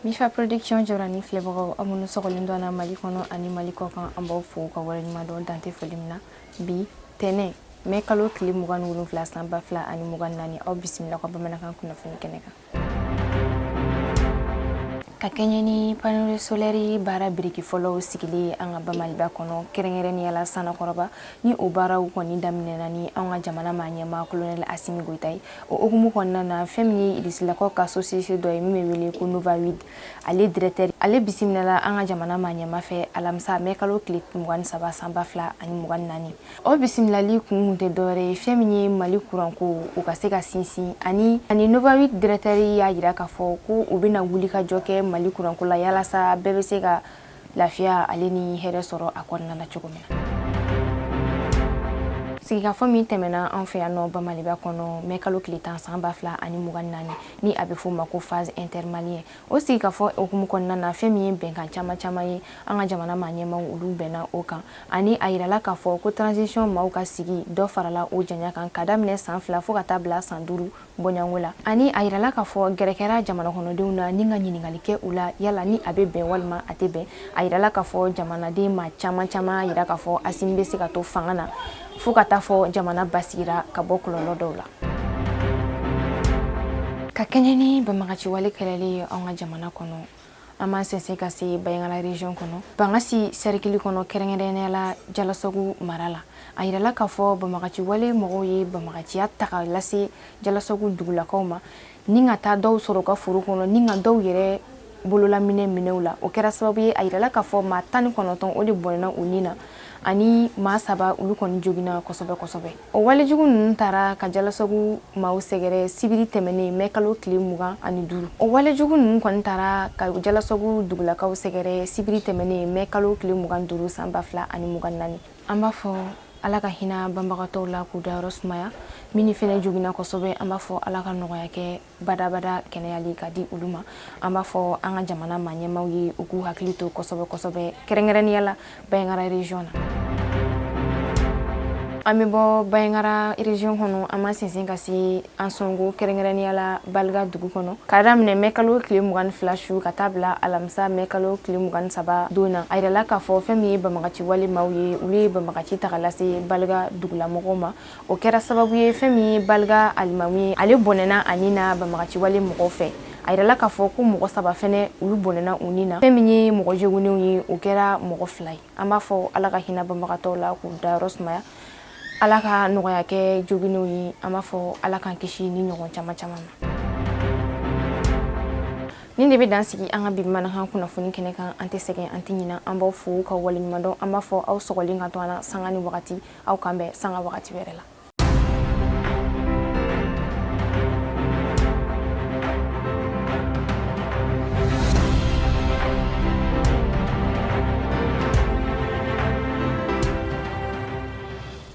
Mifa Production jabaranin filɛbagaw, aw minnu sɔgɔlen don an na Mali kɔnɔ ani Mali kɔkan, an b'aw fo ka waleɲuman dɔn dante foli min na. Bi tɛnɛ, mɛ kalo tile 27 san 2024, aw bisimila ka bamanankan kunnafoni kɛnɛ kan. Ka kɛɲɛ ni panneau solaire baara biriki fɔlɔw sigili an ka Bamaliba kɔnɔ, kɛrɛnkɛrɛnnenya la Sanakɔrɔba, ni o baaraw kɔni daminɛna ni an ka jamana maa ɲɛmaa Colonel Assimi Goïta ye, o hukumu kɔnɔna na, fɛn min ye Irisilakaw ka société dɔ ye min bɛ wele ko Novawid, ale directeur, ale bisimilala an ka jamana maa ɲɛmaa fɛ alamisa, mɛ kalo tile 23 san 2024. O bisimilali kun tɛ dɔwɛrɛ ye, fɛn min ye Mali kuranko o ka se ka sinsin. Ani Novawid directeur y'a jira k'a fɔ ko u bɛna wuli ka jɔ kɛ Mali kuranko la, yalasa bɛɛ bɛ se ka lafiya ale ni hɛrɛ sɔrɔ a kɔnɔna na cogo min na. Sigikafɔ min tɛmɛna an fɛ yan nɔ Bamaliba kɔnɔ mɛ kalo tile 10 san 2024, ni a bɛ f'o ma ko phase intermalien, o sigikafɔ hukumu kɔnɔna na, fɛn min ye bɛnkan caman caman ye, an ka jamana maa ɲɛmaaw olu bɛnna o kan. Ani a yirala k'a fɔ ko transition maaw ka sigi, dɔ farala o janya kan ka daminɛ san 2 fo ka taa bila san 5 bɔɲɔgɔnko la. Ani a yirala k'a fɔ gɛrɛ kɛra jamana kɔnɔdenw na ni ka ɲininkali kɛ u la, yala ni a bɛ bɛn walima a tɛ bɛn. A yirala k'a fɔ jamanaden maa caman caman yira k'a fɔ Assimi bɛ se ka to fanga na fo ka taa fɔ jamana basigira ka bɔ kɔlɔlɔ dɔw la. Ka kɛɲɛ ni banbagaciwale kɛlɛli ye an ka jamana kɔnɔ, an b'an sɛnsɛn ka se Bandiagara région kɔnɔ, Bangassi cercle kɔnɔ, kɛrɛnkɛrɛnnenya la Jalasagu mara la. A yirala k'a fɔ banbagaciwale mɔgɔw ye banbagaciya ta ka lase Jalasagu dugulakaw ma, ni ka taa dɔw sɔrɔ u ka foro kɔnɔ, ni ka dɔw yɛrɛ bololaminɛ minɛw la. O kɛra sababu ye, a yirala k'a fɔ maa 19, o de bɔnɛna u ni na, ani maa saba, olu kɔni joginna kosɛbɛ kosɛbɛ. O walejugu ninnu taara ka Jalasagu maaw sɛgɛrɛ sibiri tɛmɛnen, mɛ kalo tile 25. O walejugu ninnu kɔni taara ka Jalasagu dugulakaw sɛgɛrɛ sibiri tɛmɛnen, mɛ kalo tile 25 san 2024. An b'a fɔ Ala ka hinɛ banbagatɔw la k'u dayɔrɔ sumaya. Minnu fɛnɛ joginna kosɛbɛ, an b'a fɔ Ala ka nɔgɔya kɛ badabada kɛnɛyali ka di olu ma. An b'a fɔ an ka jamana maa ɲɛmaaw ye, u k'u hakili to kosɛbɛ kosɛbɛ, kɛrɛnkɛrɛnnenya la Bandiagara région na. An bɛ bɔ Bandiagara région kɔnɔ, an b'an sinsin ka se Ansongo, kɛrɛnkɛrɛnnenya la Baliga dugu kɔnɔ. K'a daminɛ mɛ kalo tile 22 su ka taa bila alamisa, mɛ kalo tile 23 don na, a yirala k'a fɔ fɛn min ye banbagaci wale maaw ye, olu ye banbagaci ta ka lase Baliga dugulamɔgɔw ma. O kɛra sababu ye, fɛn min ye Baliga alimami ye, ale bɔnɛna a ni na banbagaciwale mɔgɔw fɛ. A yirala k'a fɔ ko mɔgɔ saba fɛnɛ, olu bɔnɛna u ni na. Fɛn min ye mɔgɔ joginnenw ye, o kɛra mɔgɔ fila ye. An b'a fɔ Ala ka hinɛ banbagatɔw la k'u dayɔrɔ sumaya, Ala ka nɔgɔya kɛ joginnenw ye. An b'a fɔ Ala k'an kisi ni ɲɔgɔn caman caman ma. Nin de bɛ dan sigi an ka bi bamanankan kunnafoni kɛnɛ kan. An tɛ sɛgɛn, an tɛ ɲina, an b'aw fo ka waleɲuman dɔn. An b'a fɔ aw sɔgɔlen ka to an na sanga ni wagati. Aw kan bɛn sanga wagati wɛrɛ la.